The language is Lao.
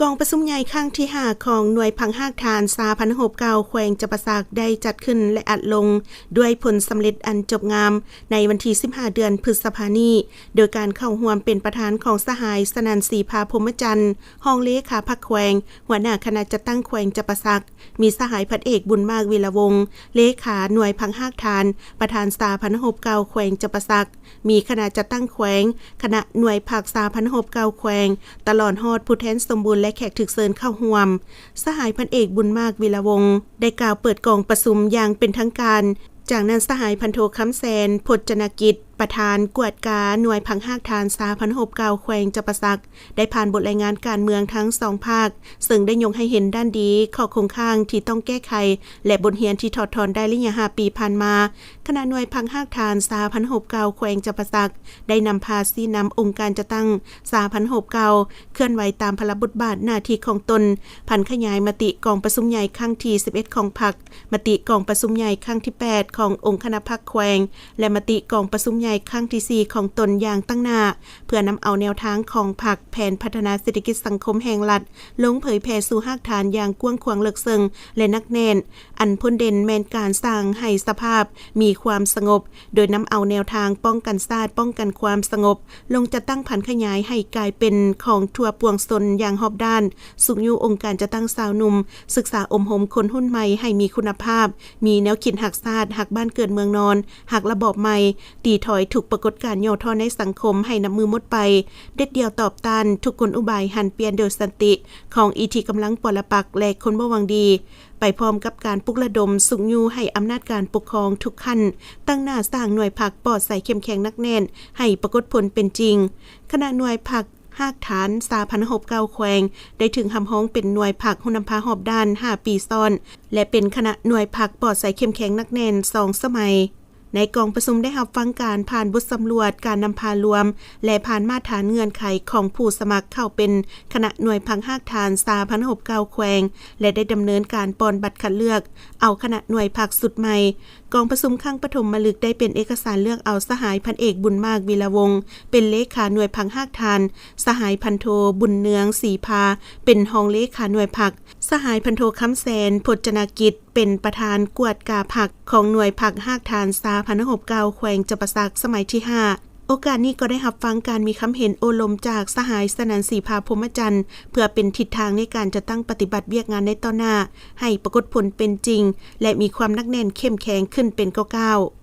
ກອງປະຊຸມໃຫຍ່ຄັ້ງທີຫ້າຂອງໜ່ວຍພັກຮາກຖານສະຫະພັນໂຮບເກົ່າແຂວງຈຳປາສັກ ໄດ້ຈັດຂຶ້ນ ແລະ ອັດລົງດ້ວຍຜົນສຳເລັດອັນຈົບງາມ ໃນວັນທີສິບຫ້າ ເດືອນພຶດສະພານີ້ ໂດຍການເຂົ້າຮ່ວມເປັນປະທານຂອງສະຫາຍ ສະໜັນ ສີພາ ພົມມະຈັນ ຮອງເລຂາພັກແຂວງ, ຫົວໜ້າຄະນະຈັດຕັ້ງແຂວງຈຳປາສັກ, ມີສະຫາຍ ພັນເອກ ບຸນມາກ ວິລະວົງ ເລຂາໜ່ວຍພັກຮາກຖານ, ປະທານສະຫະພັນໂຮບເກົ່າແຂວງຈຳປາສັກ, ມີຄະນະຈັດຕັ້ງແຂວງ, ຄະນະໜ່ວຍພັກສະຫະພັນໂຮບເກົ່າແຂວງ, ຕະຫຼອດຮອດຜູ້ແທນສົມບູນ ແລະ ແຂກຖືກເຊີນເຂົ້າຮ່ວມ. ສະຫາຍ ພັນເອກ ບຸນມາກ ວິລະວົງ ໄດ້ກ່າວເປີດກອງປະຊຸມຢ່າງເປັນທາງການ. ຈາກນັ້ນ ສະຫາຍ ພັນໂທ ຄຳແສນ ພົດຈະນະກິດ ປະທານກວດກາໜ່ວຍພັກຮາກຖານສະຫະພັນໂຮບເກົ່າແຂວງຈຳປາສັກ ໄດ້ຜ່ານບົດລາຍງານການເມືອງທັງສອງພາກ, ເຊິ່ງໄດ້ຍົກໃຫ້ເຫັນດ້ານດີ, ຂໍ້ຄົງຄ້າງທີ່ຕ້ອງແກ້ໄຂ ແລະ ບົດຮຽນທີ່ຖອດຖອນໄດ້ໄລຍະຫ້າປີຜ່ານມາ. ຄະນະໜ່ວຍພັກຮາກຖານສະຫະພັນໂຮບເກົ່າແຂວງຈຳປາສັກ ໄດ້ນຳພາຊີ້ນຳອົງການຈັດຕັ້ງສະຫະພັນໂຮບເກົ່າ ເຄື່ອນໄຫວຕາມພາລະບົດບາດໜ້າທີ່ຂອງຕົນ, ຜັນຂະຫຍາຍມະຕິກອງປະຊຸມໃຫຍ່ຄັ້ງທີສິບເອັດຂອງພັກ, ມະຕິກອງປະຊຸມໃຫຍ່ຄັ້ງທີແປດຂອງອົງຄະນະພັກແຂວງ ແລະ ມະຕິກອງປະຊຸມໃຫຍ່ຄັ້ງທີສີ່ຂອງຕົນຢ່າງຕັ້ງໜ້າ, ເພື່ອນຳເອົາແນວທາງຂອງພັກ, ແຜນພັດທະນາເສດຖະກິດສັງຄົມແຫ່ງລັດ ລົງເຜີຍແຜ່ສູ່ຮາກຖານຢ່າງກວ້າງຂວາງເລິກເຊິ່ງ ແລະ ໜັກແໜ້ນ. ອັນພົ້ນເດັ່ນແມ່ນການສ້າງໃຫ້ສະພາບມີຄວາມສະຫງົບ, ໂດຍນຳເອົາແນວທາງປ້ອງກັນຊາດ, ປ້ອງກັນຄວາມສະຫງົບ ລົງຈັດຕັ້ງຜັນຂະຫຍາຍໃຫ້ກາຍເປັນຂອງທົ່ວປວງຊົນຢ່າງຮອບດ້ານ, ຊຸກຍູ້ອົງການຈັດຕັ້ງຊາວໜຸ່ມ, ສຶກສາອົບຮົມຄົນຮຸ່ນໃໝ່ໃຫ້ມີຄຸນນະພາບ, ມີແນວຄິດຮັກຊາດ, ຮັກບ້ານເກີດເມືອງນອນ, ຮັກລະບອບໃໝ່, ຕີຖອຍທຸກປາກົດການຫຍໍ້ທໍ້ໃນສັງຄົມໃຫ້ນັບມື້ໝົດໄປ, ເດັດດ່ຽວຕອບຕ້ານທຸກກົນອຸບາຍຫັນປ່ຽນໂດຍສັນຕິຂອງອີ່ທິກຳລັງປໍລະປັກ ແລະ ຄົນບໍ່ຫວັງດີ, ໄປພ້ອມກັບການປຸກລະດົມຊຸກຍູ້ໃຫ້ອຳນາດການປົກຄອງທຸກຂັ້ນ ຕັ້ງໜ້າສ້າງໜ່ວຍພັກປອດໃສເຂັ້ມແຂງໜັກແໜ້ນໃຫ້ປາກົດຜົນເປັນຈິງ. ຄະນະໜ່ວຍພັກຮາກຖານສະຫະພັນໂຮບເກົ່າແຂວງ ໄດ້ຖືກຮັບຮອງເປັນໜ່ວຍພັກຮູ້ນຳພາຮອບດ້ານຫ້າປີຊ້ອນ ແລະ ເປັນຄະນະໜ່ວຍພັກປອດໃສເຂັ້ມແຂງໜັກແໜ້ນສອງສະໄໝ. ໃນກອງປະຊຸມໄດ້ຮັບຟັງການຜ່ານບົດສຳຫຼວດການນຳພາລວມ ແລະ ຜ່ານມາດຖານເງື່ອນໄຂຂອງຜູ້ສະໝັກເຂົ້າເປັນຄະນະໜ່ວຍພັກຮາກຖານສະຫະພັນໂຮບເກົ່າແຂວງ ແລະ ໄດ້ດຳເນີນການປ່ອນບັດຄັດເລືອກເອົາຄະນະໜ່ວຍພັກຊຸດໃໝ່. ກອງປະຊຸມຄັ້ງປະຖົມມະລຶກໄດ້ເປັນເອກະສານເລືອກເອົາສະຫາຍ ພັນເອກ ບຸນມາກ ວິລະວົງ ເປັນເລຂາໜ່ວຍພັກຮາກຖານ, ສະຫາຍ ພັນໂທ ບຸນເນືອງ ສີພາ ເປັນຮອງເລຂາໜ່ວຍພັກ, ສະຫາຍ ພັນໂທ ຄຳແສນ ພົດຈະນະກິດ ເປັນປະທານກວດກາພັກຂອງໜ່ວຍພັກຮາກຖານສະຫະພັນໂຮບເກົ່າແຂວງຈຳປາສັກສະໄໝທີຫ້າ. ໂອກາດນີ້ກໍໄດ້ຮັບຟັງການມີຄຳເຫັນໂອ້ລົມຈາກສະຫາຍ ສະໜັນ ສີພາ ພົມມະຈັນ ເພື່ອເປັນທິດທາງໃນການຈັດຕັ້ງປະຕິບັດວຽກງານໃນຕໍ່ໜ້າ ໃຫ້ປາກົດຜົນເປັນຈິງ ແລະ ມີຄວາມໜັກແໜ້ນເຂັ້ມແຂງຂຶ້ນເປັນກ້າວໆ.